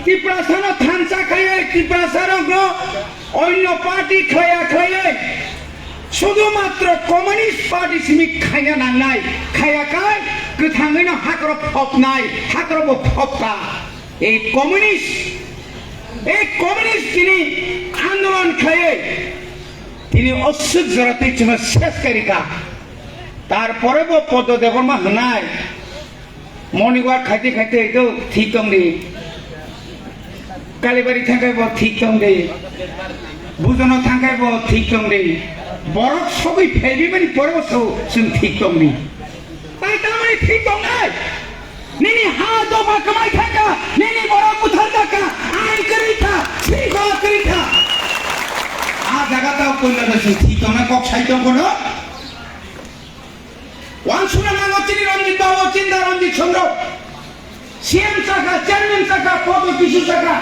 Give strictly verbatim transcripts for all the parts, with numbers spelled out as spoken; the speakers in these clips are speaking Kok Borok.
Tiprasano thansa khlaiwi, Tiprasarokno onyo party khlaiya khlaiwi, sudhumatro Communist Party simi khaina nangnai, khaya kai kwthangwino hakrok phopnai, hakrokbo phopkha. Ei communist, ei communist tini andolon khlaiwi tini osuk jora twi chwngno ses khairikha. Tarpore bo Poddo Debbarma hwnai. Morning walk khaite khaite ekdom thik tongdi. Kalibari thangkhai bo thik tongdi. Bujono thangkhai bo thik tongdi. Borok sogwi phaibimani pore bo so chwng thik tongdi. Tai tamoni thik tongnai. Nini ha dopha kwmai thangkha, nini borok buthar jakha, ain kwrwi kha, sringkhola kwrwi kha. A jaga tao koinano chwng thik tongna kok sai tong kono. Wansukna nango chini Ranjit Babu, Chinda Ranjit Chandra. C M chakha, chairman chakha, Poddo kisu chakha.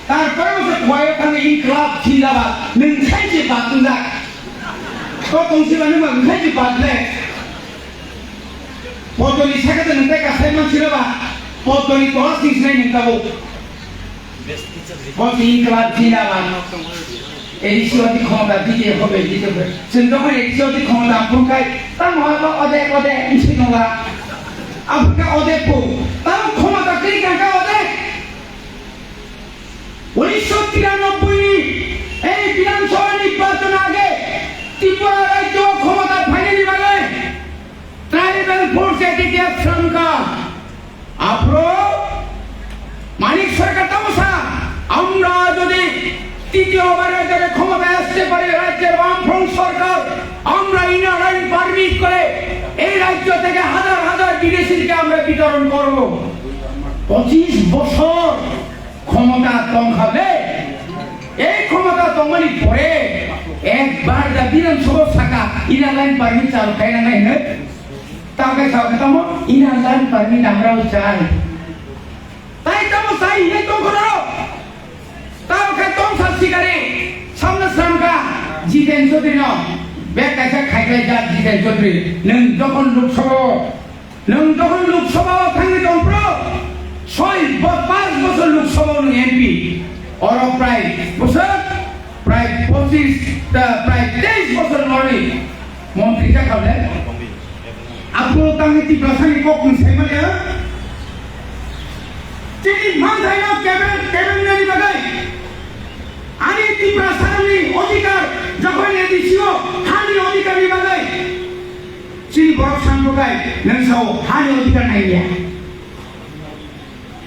Tarpore bo se khwlaiyo thangwi Inklab Zindabad. Nwng khai se batungjak. Ko tongsi ba nwng ba khai se bat le. Poddo ni saka de nwng tai kasai mansi rw ba. Poddo ni tola sing sinai nwng tabuk. Bo si Inklab Zindabad. A D C odi khomota dite hobe, dite hobe. Chwng jokhon A D C odi khomota phunkhai, tamo abo ode, ode, wngsi nungla. Aphunka ode phu. Tamo khomota kwrwi kangkha ode. Unisho tiranoboi ni ei Bidhan Sabha nirbachon age Tripura rajyo khomota phainani bagwi Tribal Force A T T F srangkha. Aphro Manik Sarkar tamo sa, আমরা যদি তৃতীয়বারের জন্য ক্ষমতায় আসতে পারি, রাজ্যের বামফ্রন্ট সরকার, আমরা ইনার লাইন পারমিট করে এই রাজ্য থেকে হাজার হাজার বিদেশিকে আমরা বিতরণ করব। পঁচিশ বছর ক্ষমতা তংখাবে, এই ক্ষমতা তংমানি পরে একবার যা বিধানসভা শাখা ইনার লাইন পারমিট চালু খাই না নাই, তাকে চালু খাই তামো ইনার লাইন পারমিট আমরাও চাই। Tai tamo sai hinwi tongkha norok? Tamo khe tongsa sikari, samno sramkha Jiten Chaudhary no. Bek kaisa khaiklai jak Jiten Chaudhary. Nwng jokhon Lok Sabha o, nwng jokhon Lok Sabha o thangwi tongphuru, soi bo-, panch bochor Lok Sabha o nwng M P. Oro prai bwswk, prai pochis, ta, prai teis bochor norni montri jakha le. Aphuru tangwi Tiprasani kok nwng sai manya? Chini manthaino kebeng, kebeng nani bagwi. Ani Tiprasani odhikar, jokhon A D C o hani odhikarni bagwi. Chini borok sanbukai, nwng sao hani odhikar naiya.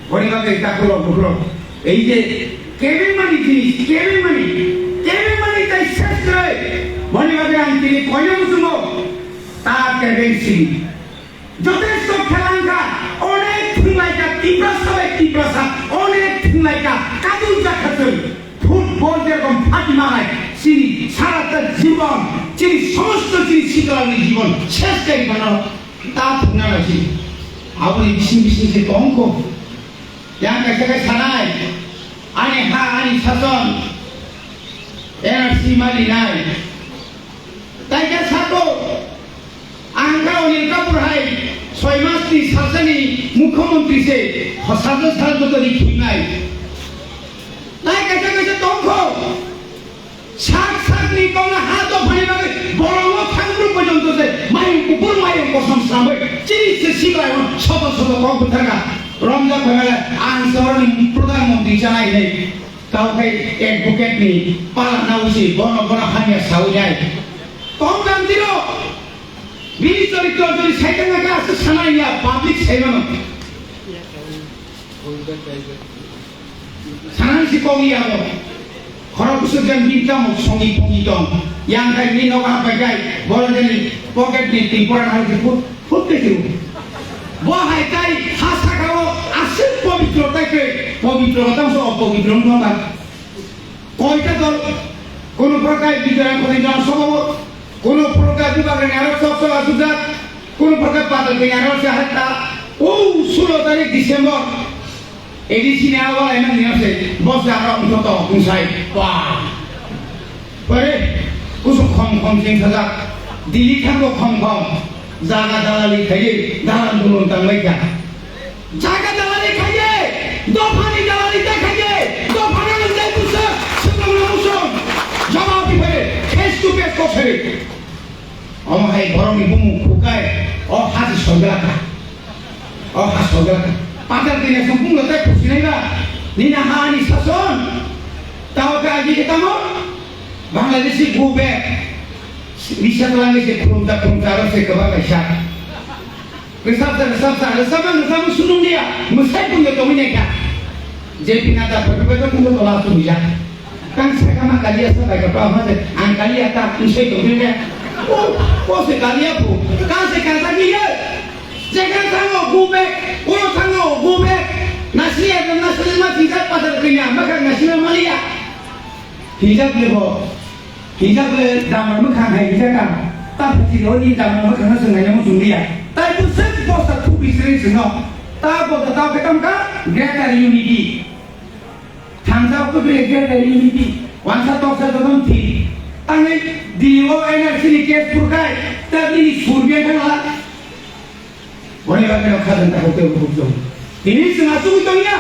Boni bagwi takhurok bukhurok. Ei je kebengmani jinis, kebengmani, kebengmani tai ses kwrwi. Boni bagwi ang tini koino muchungo ta kebeng sini. Jotesto khelangkha, onek thwnglaikha, Tiprasa bai Tiprasa, onek thwnglaikha, kadul jakha chwng. Football jerokom phati manai, chini sarata jibon, chini somosto chini sikalni jibon ses kai mano, ta thwngna nai chini. Aboni bising bising se tongkho. Yang kaisa kai sanai, ani ha, ani sason, N R C mali nai. Tai khe sako, ang khe Anil Kapoor hai soi mas ni sajani mukhyamantri se, sajak sajak jotoni thwinai. Tai kaisa kaisa tongkho, sak sak ni kongna ha dophani bagwi bolongo thangbruk porjonto se mayung kuphur mayung kosom sramwi chini se siklai soto soto kok bwthakha. Romjak bai male ang se oroni pradhan mantri chanai hinwi. Tao khai advocate ni pala na usi bono bono hamya sawi nai. Tom jang diro. Bini choritro jodi saitang aga aswk sanai ya public saimano. Sanani si kok ya bo. Khorok bwswk jang bini tamo songi pongi tong. Yang khai ni nogo hapai khai boro jani pocket ni twi pora nang khe put. Phut khe chwng. Bo hai tai ha saka o aswk pobitro tai khe, pobitro tang so opobitro wng thang kha. Koita dol, kono prokai bijaran khoni jon sobo, kono prokai bubak rengaro sok sok asujak, kono prokai patal tengaro se hatta. O sulo tarik December. A D C ni awal ai nang niya se, bos jaga wngkha to, wngsai, wah. Pare, kusu khom khom jeng sajak, Delhi thango khom khom, jaga dalali khaiye, dalan dulun tangbai kha. Jaga dalali khaiye, dophani dalali ta khaiye, Borokni bumung khukai, o ha se sogwlakha. O ha sogwlakha. Patal kanya song bumung tai khusinai ba. Nina ha ani sason. Tao ka agi ke tamo. Bangladeshi go back. Nisa twlangwi se khulumta khulumta aro se kwbang kaisa. Rwchapsa, rwchapsa, rwchapma, rwchapma sunung liya, mwsai pungyo tongwi naikha. J P Nadda photo photo kungo tola sumijak. Kang sakama kaliya sa bai kapa ma se, ang kaliya ta, mwsai tongwi naikha. O, o se kaliya phu, kang se kang sa liya. Jekha thango, go back, ulo thango, go back. Nasiya, nasiya ma tijak patar kanya, makha nasiya maliya. Hijak lebo. Hijak le damar mwkhang hai hijak ka. Ta phachi oni damar mwkhang no swngnai no muchung liya. Tai bwswk bosta thubi sri sino. Ta bosta ta khe kam ka greater unity. Thansa ko be greater unity. Wansa toksa to dam thi. Tangai D O N R C ni case purkai. Ta bini surbiya thangla. Boni bagwi no khajang ta hote hukjong. Tini swnga sugwi tongya.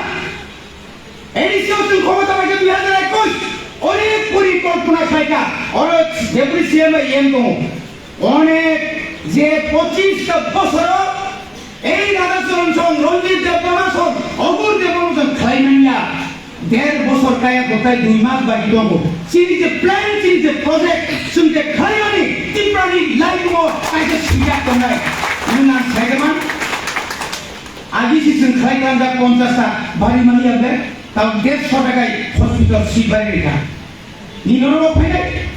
A D C o chwng khobor tanglaikha dui hazar ekush, onek porikolpona khlaikha, oro deputy C M bai M tongo. Onek je pochis ta bosoro ei Radha Charan song, Ranjit Debbarma song, Agur Debbarma song khlai manya. Der bosor kaya kotai dui mas bagi tongo. Chini je plan, chini je project, chwng je khlaimani Tiprani laimungo kaisa swijak tongnai. Nwng ang saijaman. Agi si chwng khlai kanjak ponchas ta bari mani ya ble, tamo dersho takai hospital si bari rikha. Ni nono rok phainai.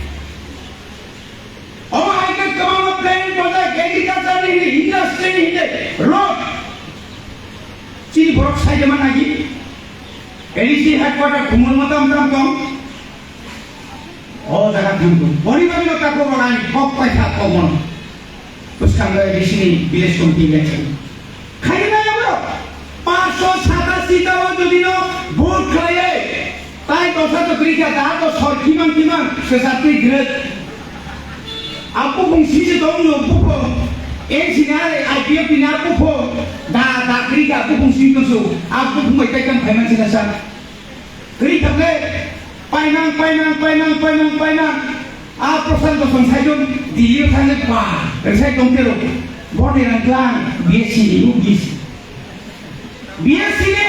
Omo hai khe kwbangma planning tongjak, agriculture ni hini, industry ni hini, road. Chini borok sai jaman agi. A D C headquarter Khumulwng o tam tam tong. O jaga thangkhu. Boni bagwi no takhuk rok ani kok paisa kok mono. Bwskango A D C ni village committee election. Khaina ya bro. Panchsho satasi ta o jodi no vote khlaiwi. Tai dosa to krikha da to sor kimang kimang swsatwi grek. Apo bung sisi dong no bupo. N C na I P F na bupo. Da da krikha apo bung sisi to so. Apo bung mai tai kam khaiman sina sa. Twi thangkhe paimang, paimang, paimang, paimang, paimang. A Prashanto Song Saijong Delhi o thangkhe ba, rwsai tongtero. Boni rang klang, B S C ni, U B C. B S C ni,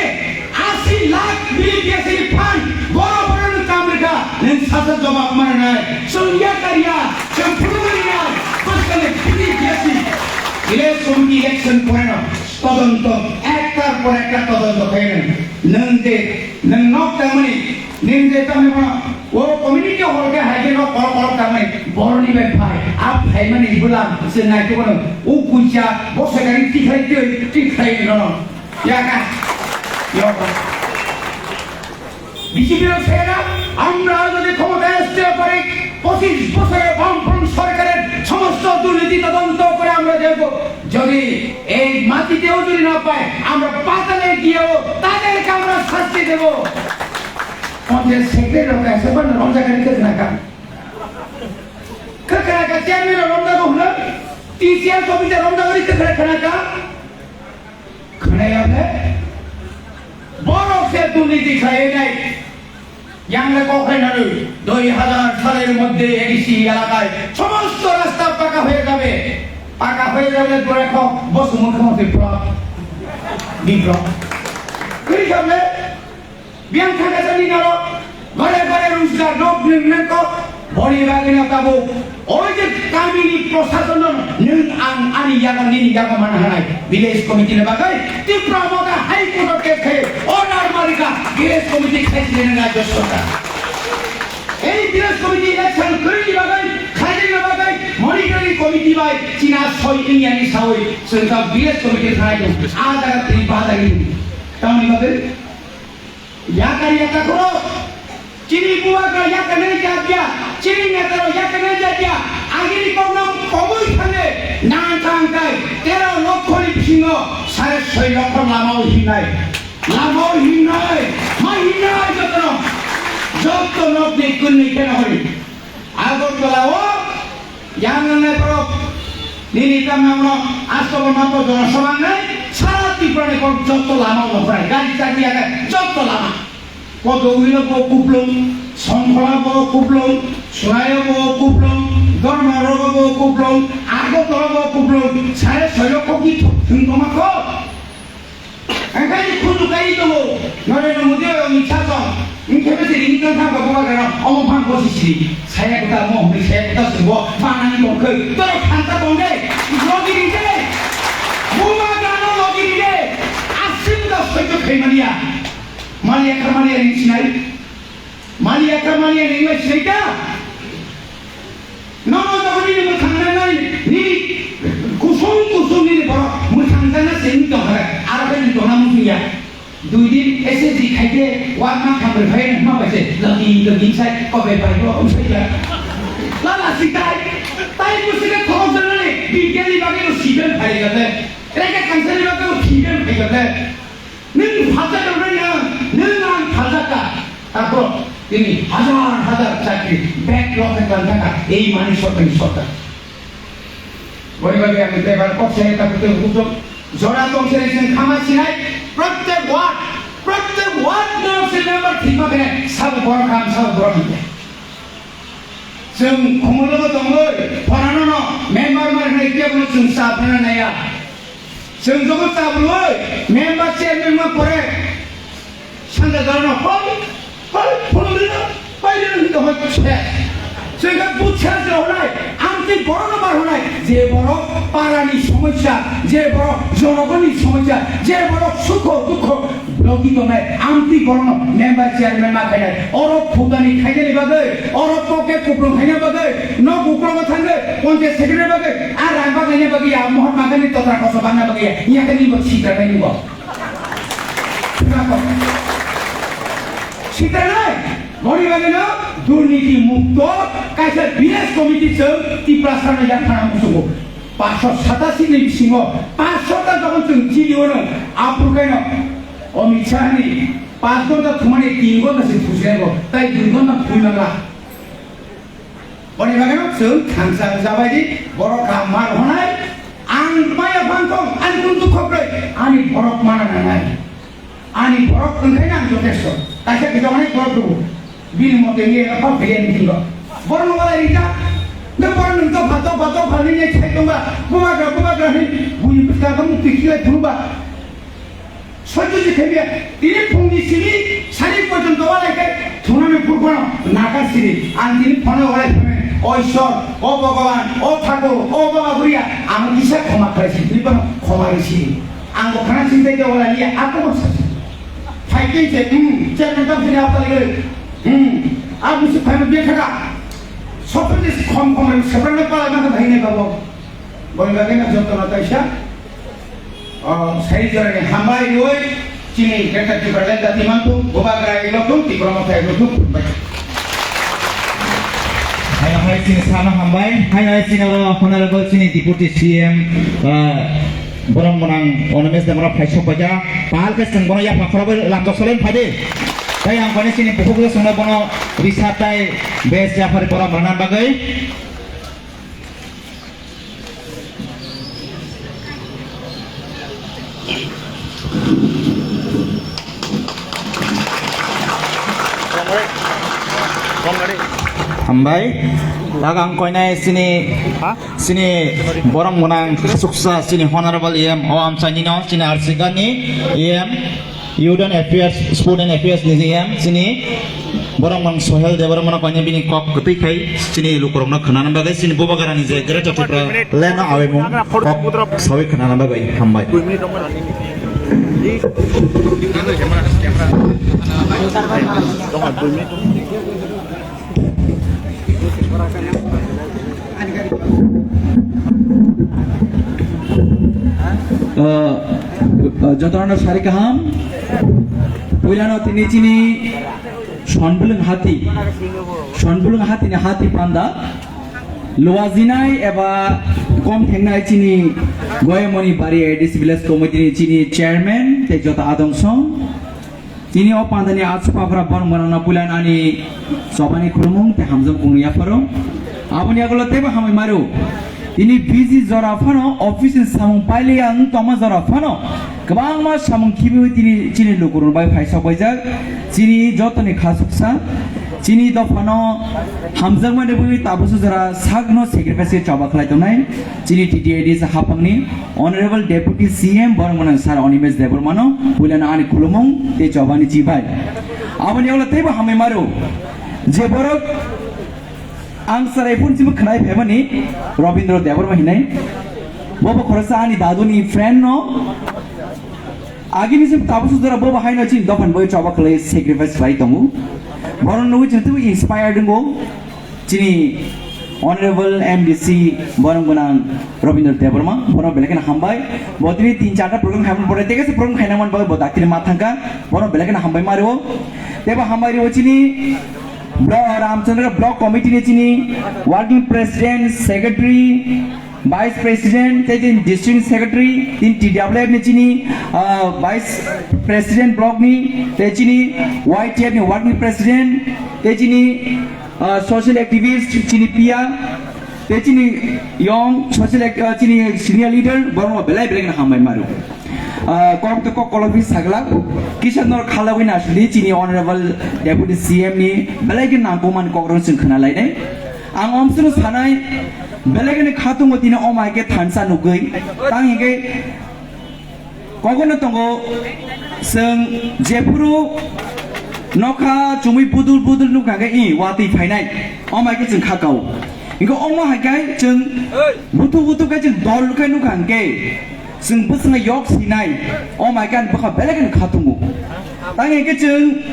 asi lakh bini B S C ni phan, boro boro no kam rwkha, nwng sasa jobab mananai. Chwng ya karya, chwng phuru mananai, bwskang ni bini B S C. Village committee election poreno, todonto, ektar por ektar todonto khainai. Nwng je Nwng nok tangmani, nwng je tangmani bono, o community hall khe hai khe nok kolok kolok tangmani, boroni bai phai, a phaimani bwlam se naitugmano, o kuisa, bo sekani tikhlai twi, tikhlai nono. Yaka, yaka. B J P rok sai na, আমরা যদি ক্ষমতায় আসতে পারি, পঁচিশ বছরে বামফ্রন্ট সরকারের সমস্ত দুর্নীতি তদন্ত করে আমরা দেখব। যদি এই মাটিতেও যদি না পায়, আমরা পাতালে গিয়েও তাদেরকে আমরা শাস্তি দেব। পঞ্চায়েত সেক্রেটারি রোগ আছে, বন্ধ রমজা করি কেস না কাম। কাকা কাকা চেয়ারম্যান রমজা কখনো টিসিএল কমিটি রমজা করি কেস রাখে না কাম। Khwnai ya le? Borok se durniti khlaiwi nai. Yang le kok khlai nanwi, dui hazar saler moddhe A D C elakay somosto rasta paka hoye jabe. Paka hoye jabe, pore kok bo sumung khamo se plot. Biplot. Kiri khamle? Biyang thangkasani norok, gore gore rojgar nok nwngnai kok, boni bagwino tabuk, oi je kamini prosasonno nwng ang ani yago nini yago mana hanai, village committee ni bagwi, Tipra Motha High Court o case khai, order marika, village committee khai chini rajya sorkar. Ei village committee election kwrwini bagwi, khaijani bagwi, monitoring committee bai, china soi wngya ni sawi, chwng ta village committee khai, a jaga twi badai. Tamni bagwi? Yakar yakar khoro. Chini bubagra yakarnai jat ya. Chini netaro yakarnai jat ya. Agini kokno kobui thangwi nang thang kai tero lokhoni bisingo sare soi lokho lamao himnai. Lamao himnai. Ma himnai jotono. Jotto nokni kunni kena hori. Agartala o yang nangnai borok nini tamna uno Astobo mato jonosabha wngnai sara Tripura ni borok jotto lama uno phrai gari chakri yagai jotto lama. Kodowino bo kuplung, Songkhola bo kuplung, Surayo bo kuplung, Dormaro bo kuplung, Ako torobo kuplung sare soilo kokni thung tongma kok. Angkani khudu kai tongo, Narendra Modi o Amit Shah song, wngkhe bese ringtang thang kok bubagra rok, omo phang bosi siri. Saya kuta mo hwnwi saya kuta sungbo, manani tongkhai, toro thangsa tongde, logi ringde, bubagra no logi ringde, asim da soito khaimaniya. Maliya kha maliya ring sinai, maliya kha maliya ring lai sinai ta. Nono jokhon nini mwthang nangnai, nini kusung kusung nini borok mwthang jana se wng tongkha, aro khe nwng tongna muchungya. Dui din S S D khaide, uak ma khamrwi phai hwnma bai se, logi logi sai, kobe bai bo, usai ya. Lala sitai, tai musike khorok janani, bigyan ni bagwi no siben phai gale, rega kansani bagwi no siben phai gale. Nwng phalsa tongnai nwng, nwng ang phalsa ka. Takhro tini hazar hazar chakri backlog khe tang thaka ei mani sorkar ni sorkar. Boni bagwi ang tebar kok sai ta kute hukuk jora tong sini sini khama sinai, prottek ward, prottek ward no se member thikma khe sabo borok kam, sabo borok hamya. Chwng khumulwngo tongwi, phoranono member manwi kebono chwng cha phano naiya. Chwng joto chabrwi member chairman ma pore sanja jorano hoi, hoi, phunugwino, hoi, rino hinto hoi, se. Chwng khe buchha se honai, amtwi borokno bar honai, je borok parani somosya, je borok jonogoni somosya, je borok sukho dukho, Logi tongnai, amtwi borokno member chairman ma khainai. Oro phutani khainani bagwi, oro poke kuplung khaina bagwi, nok uklogo thangwi, panchayat secretary bagwi, a rang baglaina bagwi ya, Mahatma Gandhi totra koso bangna bagwi ya, ya khe nini bo sitra nai nini bo. Sitra nai, boni bagwi no durniti mukto kaisa village committee chwng Tiprasa no yak thana musugo. Paanch sho satasi ni bisingo paanch sho ta jokhon chwng G D O no aphuru khaino Amit Shah ni paanch ghonta thumani tin ghonta se thusinai bo, tai dui ghonta thumwi mangla. Boni bagwi no chwng thansa wngjabai di, borok kaham ma rohornai, ang maya phang thong, ani kunu dukho kwrwi, ani borok mana nangnai. Ani borok wngkhaino ang jotesto. Kaisa kisa onek borok tongo. Bini mote wngya eno kok khaiyani thingo. Borokno walai rijak. Nang borok nwng topha, topha, topha hinwi sai tongba. Bubagra, bubagra hinwi buini bwskango mukti khilai phunukba. Sojjo se khaimya. Tini phungni simi sari porjonto walai khe thunani phurkheno nakar siri. Ang tini phono walai phunai. O Ishwar, o Bhogoban, o Thakur, o Baba Buria, ang kisa khoma khlai siri. Tini bono khoma rw siri. Ang bo khana sing tei wala liya, ako mo sa. Fighting se, hmm, chairman tam sini apa lagi? Hmm, aku si payah dia kata. Sopir ni khom khom ni seberang ni pala mana bahine babo. Boni bagwi no joto no taisa. Oh, sai jora ni hambai roi, chini kata di berlenda di mantu, boba gerai lotung, di promo thai lotung. Hai hai chini sama hambai, hai hai chini oro honorable chini deputy C M, ah, Borok mwnang Animesh Debbarma phaisok baja, pahal khe chwng bono yapha khorokbai lamjak solai phai di. Tai ang kone chini bukhuk le chwngno bono risa tai best yapharwi borok rwna bagwi. Hambai. Dagang koinai chini, chini borok mwnang suksa chini honorable E M o amchaini no chini Arsigani E M Youth and Affairs, Sport and Affairs ni E M chini borok mwnang Sohel Debbarma no koinai bini kok kwtwi khai chini lukurok no khwnana bagwi chini Bubagra ni je Greater Tipra Land no awimung kok sawi khwnana bagwi hambai. Ah, ah, jotono sari kaham. Puilano tini chini Sonbulung hati, Sonbulung hati ni hati panda. Luajinai eba kom thengnai chini Goyamoni Bari A D C Village Committee ni chini chairman tei joto adong song. Tini o pandani achupaphra borok mwnangno puilan ani chobani khulumung tei hamjak kunu yapharo. Aboni yagulo teibo hamwi maru. Tini busy jora phano, office ni samung pailai ang tongma jora phano, kwbangma samung khibiwi tini chini lukurok bai phaisok baijak. Chini jotoni khasuksa, chini dophano hamjakmani bagwi tabuksa jora sakno sacrifice khe choba khlai tongnai chini T T A D C haphangni Honorable Deputy C M borok gwnang Sir Animesh Debbarmano puilano ani khulumung tei chobani chibai. Aboni ulo teibo hambai maro je borok ang chwrai phone simi khwnai phaimani Robindra Debbarma hinai. Bobo khoroksa ani daduni friend no. Agini simi tabuksa jora bobo haino chini dophani bagwi choba khlai sacrifice khlai tongo. Bono nugwi chwng teibo inspired wngo. Chini Honorable M D C borok gwnang Robindra Debbarma, bono belai kheno hambai. Bo tini tin charta program khaimani pore, tei kaisa program khaina man bagwi bo daktini ma thangkha, bono belai kheno hambai ma rwo. Teibo hambai rwo chini blo-, Ramchandra Block Committee ni chini Working President, Secretary, Vice President, tei chini District Secretary, tini T W F ni chini, ah, Vice President Block ni, tei chini Y T F ni Working President, tei chini ah, social activist chini piya, tei chini young social act-, ah, chini senior leader, borokno belai belai kheno hambai maro. Ah, kok tei kok kolokwi sagla, kisa norok khalagwi nasidi chini Honorable Deputy C M ni belai khe nangkukmani kokrok chwng khna lainai. Ang omswkno sanai, belai kheno khatungo tini omo hai khe thansa nugwi, tang hinkhe Kogono tongo, chwng jephuru nokha chumui budul budul nukha khe i watwi phainai, omo hai khe chwng kha kao. Hinkhe omo hai khe chwng buthuk buthuk khe chwng dol khe nukha hinkhe chwng bwswngno yok sinai, omo hai khe ani bwkha belai kheno kha tongo. Tang hinkhe chwng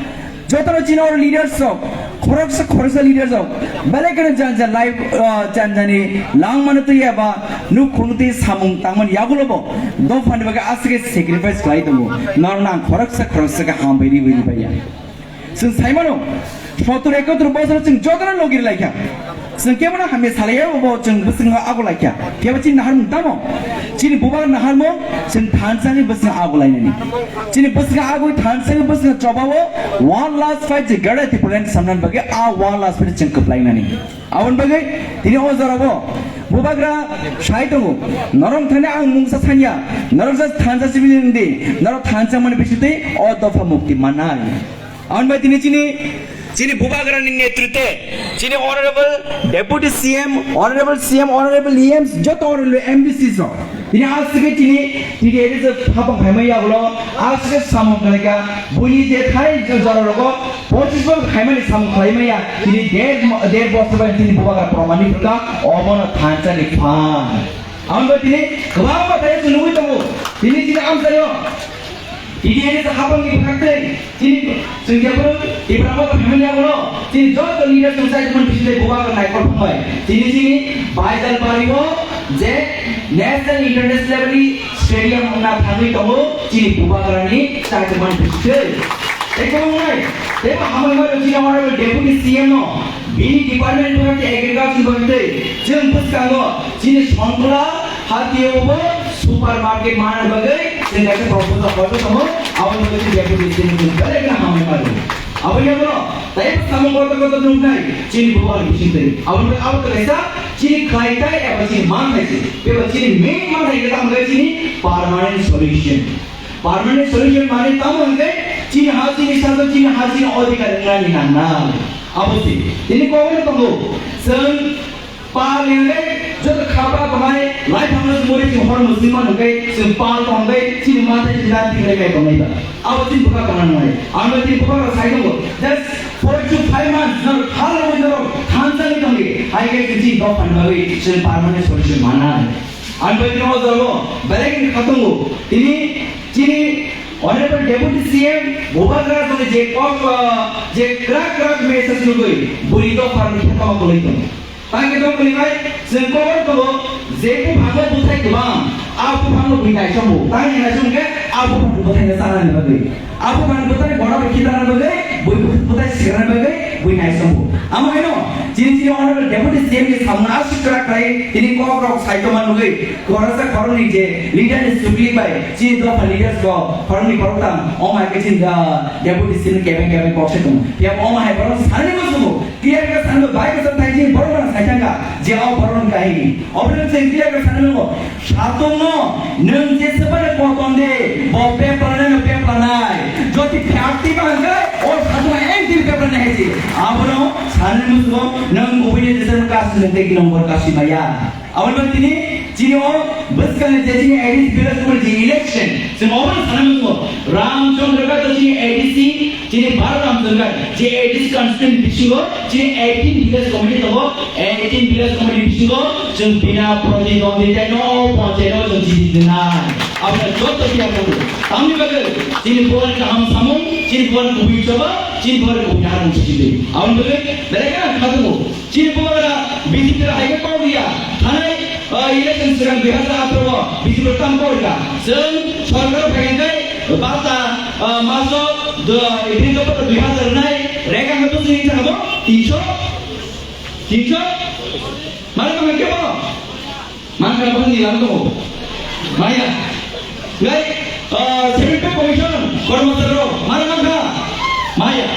Jotono chini oro leaders rok, khoroksa khoroksa leaders rok, belai kheno janja life, ah, janjani langmano twi eba nukhung twi samung tangmani yagulo bo dophani bagwi aswk khe sacrifice khlai tongo. Norokno ang khoroksa khoroksa khe hambai riwi ribaiya. Chwng saimano, sottor ekottor bosor chwng jotono logi rwlaikha. Chwng kebono hamya salaiya, obo chwng bwswkno ago laikha. Phiya ba chini naharmung tamo? Chini bubagra naharmung chwng thansa ni bwswkno ago lainani. Chini bwswkno ago thansa ni bwswkno chobao one last fight je gada Tipraland samnani bagwi a one last fight chwng kwplainani. Aboni bagwi tini o jorao bubagra sai tongo. Norok thani ang mungsa sanya. Norok just thansa sibili di. Norok thansa mani bisitwi o dopha mukti manai. Aboni bai tini chini, chini bubagrani netritwe, chini Honorable Deputy C M, Honorable C M, Honorable E Ms, joto Honorable M D Cs rok. Tini aswk khe chini T D A D C hapang phaima yagulo, aswk khe samung khlaikha, buini je thai je jora rogo, pochis bosor khaimani samung khlaimaya, tini der, der bosor bai tini bubagra promani phwrwkha, obono thansa ni phan. Aboni bai tini kwbangma thai chwng nugwi tongo, tini chini amchaio. T D A D C hapang ni bwkhak tei chini chwng jephuru Tipra Motha phaimani yagulo chini joto leader chwng chaichumani bisingtwi bubagra naikol thangbai. Chini chini Baijalpari o je national international level ni stadium wngna thangwi tongo chini bubagrani chaichumani bisingtwi. Tei kwbang wngnai, teibo hambai mano chini honorable deputy C M no. Bini department ni bagwi agriculture ni bagwi tei chwng bwskango chini Songkla hatio bo supermarket manna bagwi chwng kaisa proposal hoito tongo, aboni bagwi chini deputy chini chwng belai kheno hambai mano. Aboni yagulo tei samung kotor kotor nuknai chini bubagrani bisingtwi. Aboni bagwi abo to kaisa chini khlai tai eba chini manthai se, eba chini main manthai khe tamo khe chini permanent solution. Permanent solution mane tamo hwnkhe chini ha chini sato chini ha chini odhikar wngnani nangnai. Abo se. Tini kok bai tongo. Chwng pal hwnkhe joto khapra tongnai, laiphangno chumui chwng hor mwswima hwnkhe chwng pal tongbai chini manthai chini dan tikhlai bai tongnai ba. Abo chini bwkha tongna nangnai. Abo chini bwkha rok sai tongo. Just four to five months norok thal rogwi norok thansa wngwi tongdi. Hai khe chini dophani bagwi chwng permanent solution manai. Ang bai tini o jago belai khe kha tongo. Tini chini Honorable Deputy C M Bubagra tongni je kok, ah, je kwrak kwrak message nugwi bwrwi dopha ni khe tamo kwlwi tongo. Tang khe tong kwlwi bai chwng kok tongo je buphango bwthai kwbang, a buphango bwrwi naisongo. Tang khe naisong khe a buphango bwthai no chanani bagwi. Abo man bwthai bono rwkhi tana bagwi, bui bwthai sikrana bagwi, bui naisongo. Amo haino, chini chini honorable deputy C M ni samung aswk kwrak khlai, tini kok rok sai tongma nugwi, khoroksa khoroknwi je leader ni sukli bai, chini dopha leaders rok khoroknwi khoroktham, omo hai khe chini, ah, deputy C M ni kebeng kebeng kok se tongo. Phiya bo omo hai borok sanani muchungo. Clear khe sano, bai khe sano, thaising borok rok sai thangkha, je o borok ni kahini. Obo no chwng clear khe sano nango. Satung no nwng je sebare koton de, bo pepla nai no pepla nai. Jodi phyakti ba hwnkhe, o satung ang tini pepla nai hai se. Abono sanani musugo nwng kubui ni jesem kasi nwng teki nombor kasi maya. Aboni bagwi tini chini o bwskangni je chini A D C village committee election, chwng obono sana muchungo. Ramchandra Ghat chini A D C, chini Bharat Ramchandra Ghat je A D C constituency bisingo chini eighteen village committee tongo, eighteen village committee bisingo chwng bina pratidwonditai no o panchayat o chwng jiti dinai. Aboni joto tiya tongo. Tamni bagwi chini buani kaham samung, chini buani kubui choba, chini buani kubui naharmung sijili. Aboni bagwi belai kheno kha tongo. Chini bubagra B J P rok hai khe kok riya. Thanai, ah, election swkang dui hazar atharo o B J P rok tamo kok rikha. Chwng sorkar o phai khe bata, ah, maso do, April do dui hazar nai rega khe bwswk wngkha bo? Tinso? Tinso? Mano khe bo? Mangkha bwswk ni lang tongo. Maya. Ngai, ah, seventy commission, kormachari rok, mano mangkha? Maya.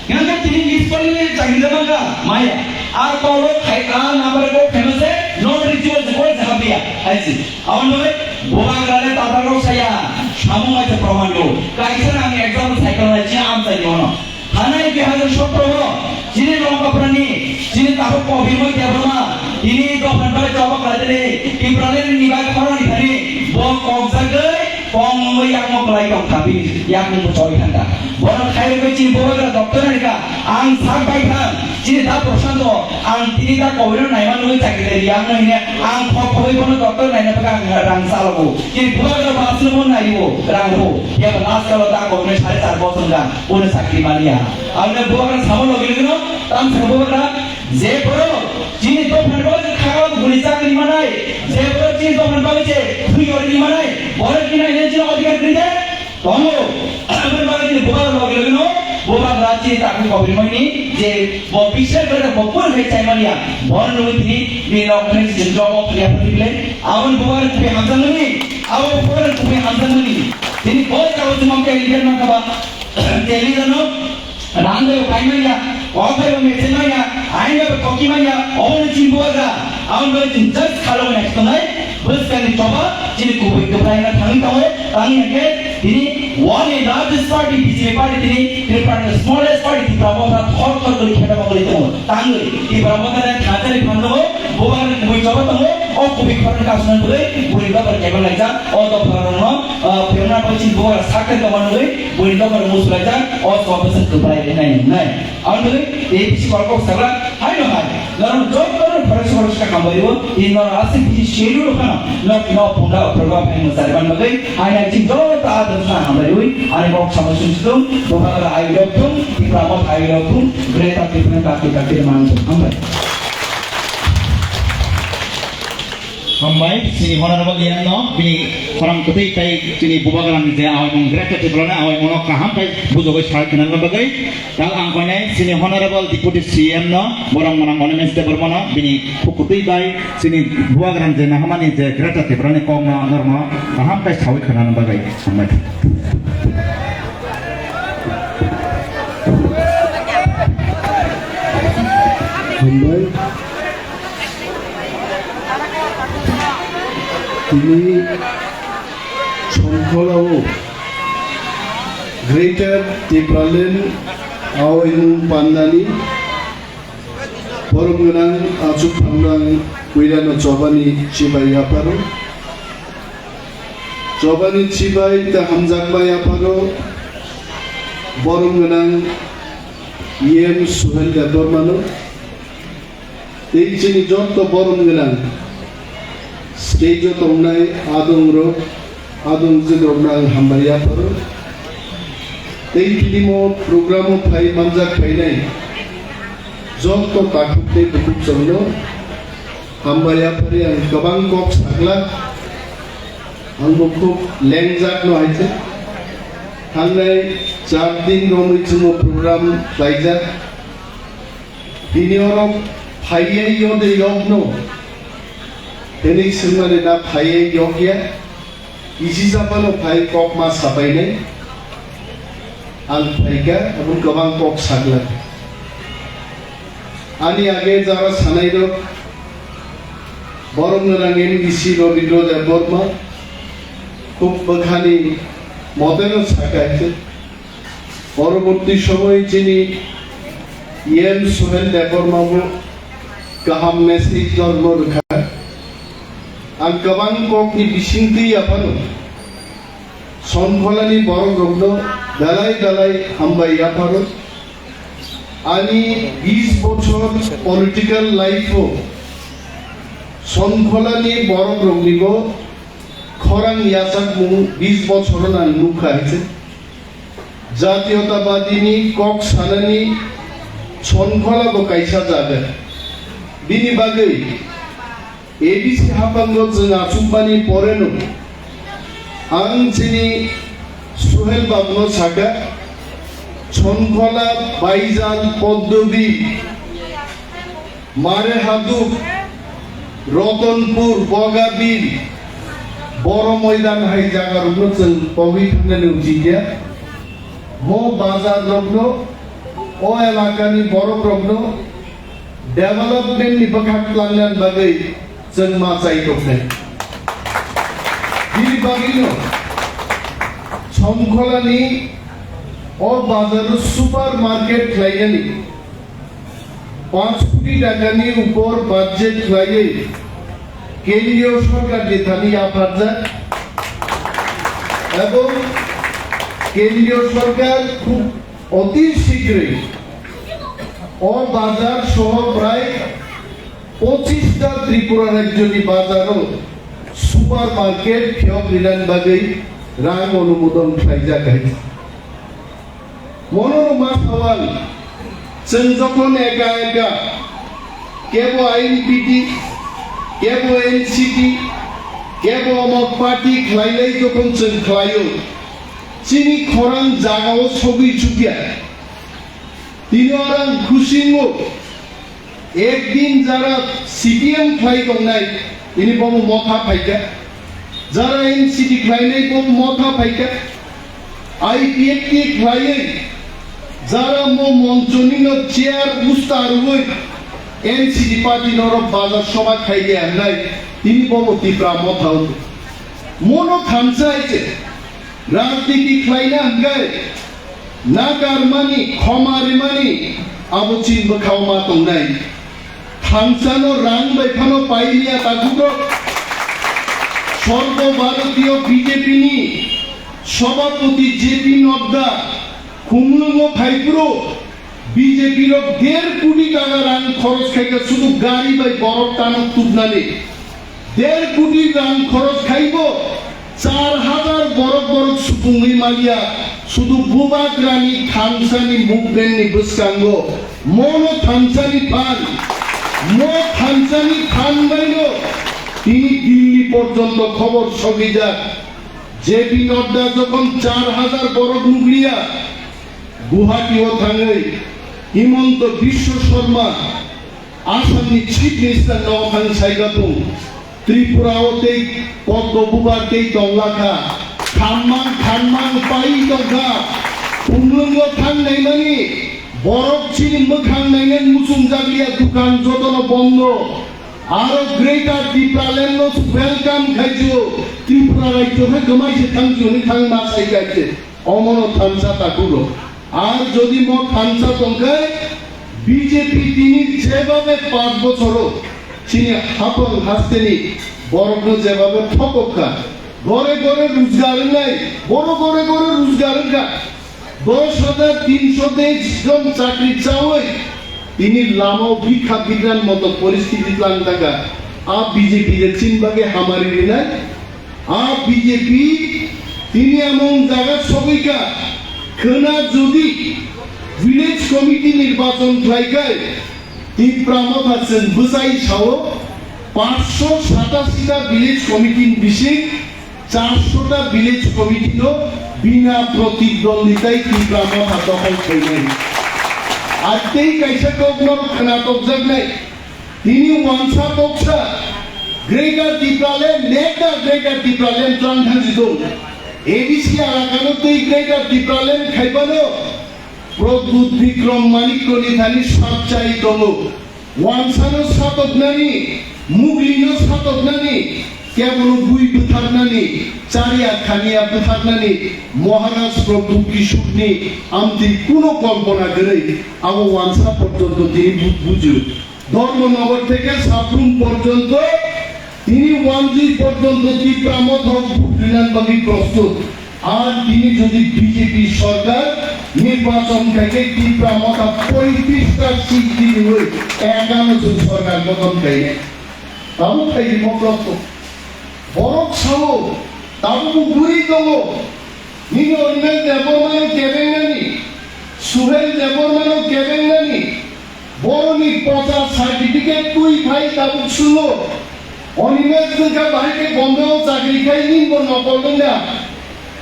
Ngai tini municipal ni chakri da mangkha? Maya. A kolo khai, a number ko famous hai, non reachable se koi jawab diya. Aisi. Aboni bagwi bubagra le tata rok saya, samung aisa proman do. Kaisa ang example cycle na chi am sai yono. Thanai dui hazar sotro o chini Longkaprani, chini tabuk Kobirmoi Debbarma, tini dophan bai choba khlaidini, Tipraland ni bai khorang ni thani, bo kokjagwi kongwi yakmo kwlai tong kha bini, yakmo bo choi thang kha. Bono khairogwi chini bubagra doctor ni kha, ang sak bai thang, chini da Prashanto, ang tini da Kobirno naima nugwi chakri ri, ang no hine, ang khok khogwi bono doctor naina bagwi ang rang chalogo. Chini bubagra bo aswk bo naibo, rang bo. Phiya ba last kalo da Kobirno sare char bosor wngkha. Bono chakri manya. Aboni bubagra samo logi logi no, tam sa bubagra, je borok chini dophani bagwi khaga guli chakri manai, je borok chini dophani bagwi je thwi yorwi manai, borok ni nai chini odhikar kwrwi de? Tongo. Aboni bagwi chini bubagra logi logi no, bubagra chini takhu Kobirmoi ni je bo bisar kore bo pur hai chai manya, bono nugwi tini bini rok ni chini job of yapri le, aboni bubagra tumi hamjak nani, abo bubagra tumi hamjak nani, tini bo jago chumam ke leader man kha ba, je leader no, Rang bai pai manya, o pai bo mechel manya, ain bai bo koki manya, obo ni chini bubagra, aboni bagwi chini just khalo nai tongnai, bwskangni choba, chini kubui kwplai na thangwi tongo, tangwi hwnkhe tini one largest party B J P party tini Tripura ni smallest party Tipra Motha thor thor kwrwi kheda bagwi tongo, tangwi Tipra Motha ni thansa ni phan tongo, bubagra ni kubui choba tongo, o kubui khorang kasuna bagwi buri babar kebang laijak, o dopha rokno, ah, phirna bagwi chini bubagra sakhe tongma nugwi, Buini dokar musulajak, o chwng bwswk kwplai rwnai wngnai. Aboni bagwi A P C borok kok sajak, haino hai. Norok jotono khoroksa khoroksa hambai rwo, tini norok aswk bisi schedule phano, nok nok phunda program hai mwsari man bagwi, haino hai chini joto adon sa hambai rwi, ani kok samung sung sung, bubagra ayuk thung, Tipra Motha ayuk thung, Greater Tipraland kakti kakti man hambai. Hambai, chini honorable E M no, bini khorang kwtwi tei chini bubagrani je awaimung Greater Tipraland awaimungno kaham khe bujogwi sai khwnani bagwi. Tal ang koinai chini honorable Deputy C M no, borok mwnang Animesh Debbarma no, bini khuk kwtwi bai chini bubagrani je nahamani je Greater Tipraland kokno norokno kaham khe sawi khwnani bagwi. Hambai. Hambai. Tini Songkholao Greater Tipraland awaimung pandani borom gwnang achuk phangrang puirano chobani chibai yapharo. Chobani chibai ta hamjakma yapharo borom gwnang E M Suhel Debbarmano. Tei chini joto borom gwnang stage o tongnai adongrok, adongjwkrokno ang hambai yapharo. Tei tini mo program o phai manjak phainai joto takhuk tei bukhuk chwngno hambai yaphari ang kwbang kok sakla. Ang bo khub lengjak no hai se. Thangnai char din romwi chwngno program khlaijak. Bini oro phaiwi yode yokno, hwnwi swngmani na phaiwi yokya, kisi japhano phai kok ma sapainai, ang phaikha, aboni kwbang kok saglak. Ani age jara sanai rok, borok no rang M D C Rabindra Debbarma, khub bwkhani model no sakai se. Poroborti somoy chini M Suhel Debbarma bo kaham message dormo rwkha. Ang kwbang kok ni bisingtwi yaphano Sonkholani borok rokno belai belai hambai yapharo. Ani bis bochor political life o Sonkholani borok rokni bo khorang yachakmung bis bochor no ang nukha hai se. Jatiyotabadi ni kok sanani Sonkhola bo kaisa jaga. Bini bagwi A D C haphango chwng achukmani poreno ang chini Suhel babuno sakha, Sonkhola, Baijal, Poddobi, Marehaduk, Rotonpur, Bogabil, Boro Moidan hai jagarokno chwng pogwi thangna nukjikya. Bo bazar rokno, o elakani borok rokno development ni bwkhak tlangnani bagwi chwng ma chai tongnai. Bini bagwino Sonkholani o bazar o super market khlainani panch koti takani upor budget khlaiwi kendriyo sorkar ni thani yapharjak, ebong kendriyo sorkar khub oti shigroi o bazar soho prai pochista Tripura rajyoni bazaro super market phiyok rinani bagwi rang onumodon khlaijak hai. Mono no ma sawan, chwng jokhon eka eka, kebo I N P T, kebo N C T, kebo omo party khlailai jokhon chwng khlaio, chini khorang jagao sogwi chukya. Tini orang khusingo, Ekdin jara C P M khlai tongnai, ini bomo motha phaikha. Jara N C T khlainai bomo motha phaikha. I P F T khlaiwi jara mo monchonino chair usta rwwi N C T party norok bazar sobha khaidi hwnai, tini bomo Tipra motha wngkha. Mono thansa hai se rajniti khlaina hwnkhe nakarmani, khoma rimani abo chini bwkhao ma tongnai. Thansano rang bai phano pailiya takhuk rok. Sorbo Bharatiyo B J P ni Sabhapati J P Nadda khumlwngo phaiphuru B J P rok der koti taka rang khoros khaikha sudu gari bai borok tanok tubnani. Der koti rang khoros khaibo char hajar borok borok supungwi maliya, sudu bubagrani thansani movement ni bwskango mono thansani phan, mo thansani phan baino tini Delhi porjonto khobor sogijak. J P Nadda jokhon char hajar borok nukliya, Guwahati o thangwi Himanta Biswa Sarma Assam ni Chief Minister no thang saika tung, Tripura o tei Poddo Bubar tei tongla kha, khammang khammang pai tong kha, khumlwngo thang naimani borok chini mwkhang nainani muchung jakliya, dukan jotono bondo, aro Greater Tipraland no welcome khaijio, Tripura rajyo khe kwmai se thangjioni thang ma sai khaijio. Omono thansa takhuk rok. Ar jodi mo thansa tongkhe B J P tini jebhabe panch bochoro chini hapang hasteni borokno jebhabe thokok kha. Gore gore rojgar wngnai, boro gore gore rojgar wngkha. Dos hajar tinsho teis jon chakri chawi tini lamao bikha bikran moto poristhiti tlang taka. A B J P de chini bagwi hamari rinai. A B J P tini emon jaga sogwi kha, khwna jodi village committee nirbachon khlai khai, Tipra Motha chwng bwchai sao, panchsho satashi ta village committee ni bising charsho ta village committee no bina protidwonditai Tipra Motha dokhol khainai. Ar tei kaisa kokno khwna tokjaknai. Tini wansa toksa Greater Tipraland, nekta Greater Tipraland tlang thangsi tong. A D C alakano tei Greater Tipraland khaibano Pradyut Bikram Manikya ni thani sapchai tongo. Wansano satoknani, muglino satoknani, kebono bui bwtharnani, chariya khaniya bwtharnani Maharaj Pradyut Kishorni amtwi kuno kolpona kwrwi, abo wansa porjonto tini bu-, bujio. Dharmanagar theke Sabrum porjonto tini wanjwi porjonto Tipra Motha bhut rinani bagwi prostut. Ar tini jodi B J P sorkar nirbachon khaikhe Tipra Motha poitris ta seat dinwi ekano jodi sorkar gothon khainai. Tabuk khaidi moklok to. Borok sao, tabuk bo guri tongo. Nini Animesh Debbarma no kebengnani, Suhel Debbarma no kebengnani, boroni pocha certificate twi phai tabuk sungo. Animesh bwkha bahai khe Bombay o chakri khai nini bo nokol wngya.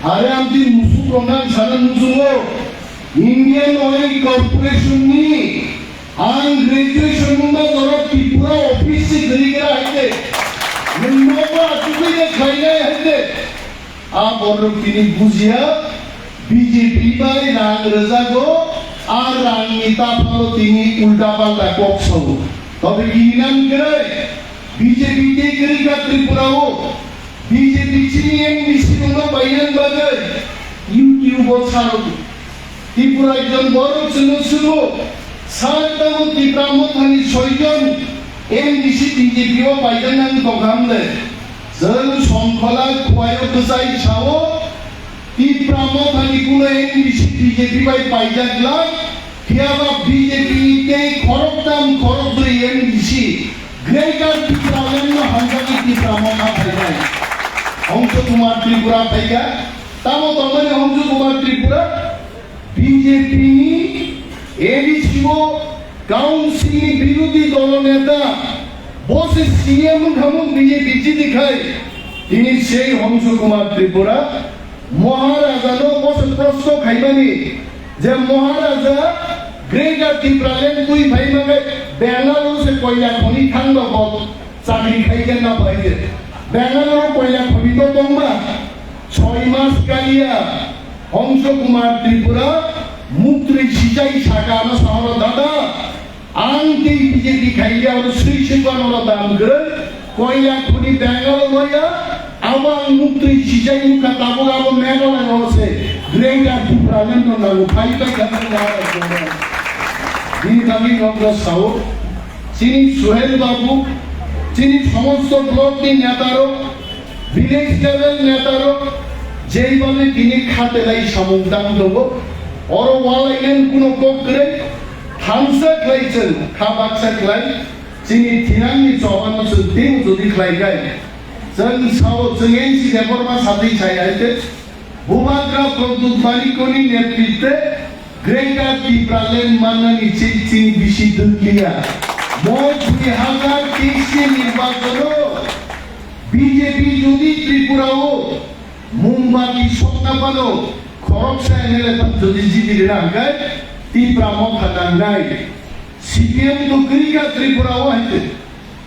Are amtwi musuk rok nang sana nusungo. Indian Oil Corporation ni ang graduation wngma norok Tripura office se guri gra hai de. Nwng nogo achugwi de khlainai hai de. A borok tini bujiya, B J P bai rang rwjago, a rangni taphalo tini ulta palta kok sao. Tobe kini nang kwrwi, B J P tei kwrwi kha Tripura o, B J P chini M D C rokno painani bagwi YouTube o sarok. Tripura ekjon borok chwngno swngo, sir tamo Tipra Mothani soijon M D C B J P o paijak nang tongkha hamle? Chwng Songkhola Khuaio bwchai sao, Tipra Mothani kuno M D C B J P bai paijak glak, phiyaba B J P ni tei khoroktham khorokbrwi M D C Greater Tipraland no hamjagwi Tipra Motha phainai. Hongso Kumar Tripura phaikha, tamo tongmani Hongso Kumar Tripura? B J P ni A D C o council ni birodhi dolo neta, bo se C M wngkha mo B J P chini khai, tini sei Hongso Kumar Tripura Maharaja no bo se proshno khaimani je Maharaja Greater Tipraland twi phai mangai Bangalore se koila khoni thangba bo chakri khai khe na phai je Bangalore koila khoni to tongba. Choi mas kaliya, Hongso Kumar Tripura, muktwi sijai saka ano sahoro dada, ang tei B J P khailiya oro sui sui ano oro dam kwrwi, koila khuni Bangalore loya, abo ang muktwi sijai nukha tabuk abo Meghalaya o se, Greater Tipraland no nango, phai bai kha nang nang. Bini bagwi nokno sao, chini Suhel Babu, chini somosto block ni neta rok, village level neta rok jeibabe tini khatelai samung tang tongo, oro walainani kuno kok kwrwi, thansa khlai chwng kha baksa khlai, chini thinangni chobano chwng tei jodi khlai khe, chwng sao chwng N C Debbarma satwi sai hai khe, Bubagra Pradyut Manikni netritwe Greater Tipraland mannani chini bisi dukliya. Mo dui hazar teis ni nirbachano B J P jodi Tripura o mombati sokna phano khoroksa M L A phano jodi jiti rina hwnkhe Tipra Motha nangnai. C P M to kwrwi kha Tripura o hai khe.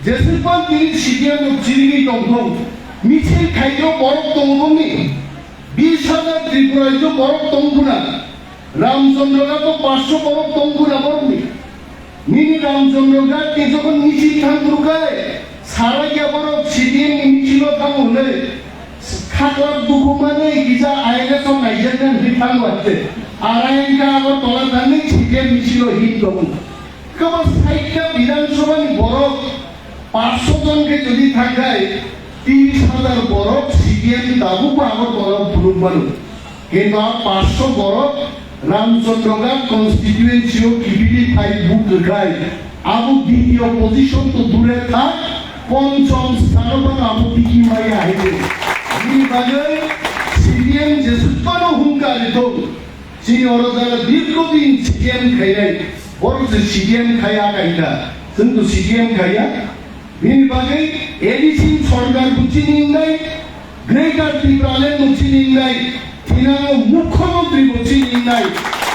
Jeswk phan tini C P M rok chirigwi tongthok, misil khaio borok tongo bongni. Bis hajar Tripura rok borok tong khuna. Ramchandra Ghat to paanch sho borok tong khuna borokni. Nini Ramchandra Ghat ni jokhon misil thang phuru khai, sara ya borok C P M ni misil o thang hwnwi. Khaklap dukhu manwi kisa I L S o naijaknai hwnwi thang hwnkhe. Arai wngkha Agartala thangwi C P M misil o him tongo. Kabo saikha Bidhan Sabha ni borok paanch sho jon khe jodi thangkhai, tris hajar borok C P M ni tabukbo Agartala o phunuk mano. Kintu a paanch sho borok Ramchandra Ghat constituency o kibili phai vote rwkhai, abo ditiyo position to dure thak, ponchom sthano phano abo tiki maya haide. Bini bagwi C P M jeswk phano hungkar rithok. Chini oro jara dirgho din C P M khainai, borok se C P M khai a kainda, chwng to C P M khaiya. Bini bagwi A D C sorkar bo chini wngnai, Greater Tipraland bo chini wngnai, thinango mukhyamantri bo chini wngnai,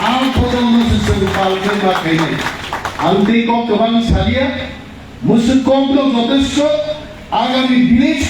a bodolno se chwng palkhe ma khainai. Ang tei kok kwbang saliya, mwswk kokno jotesto agami village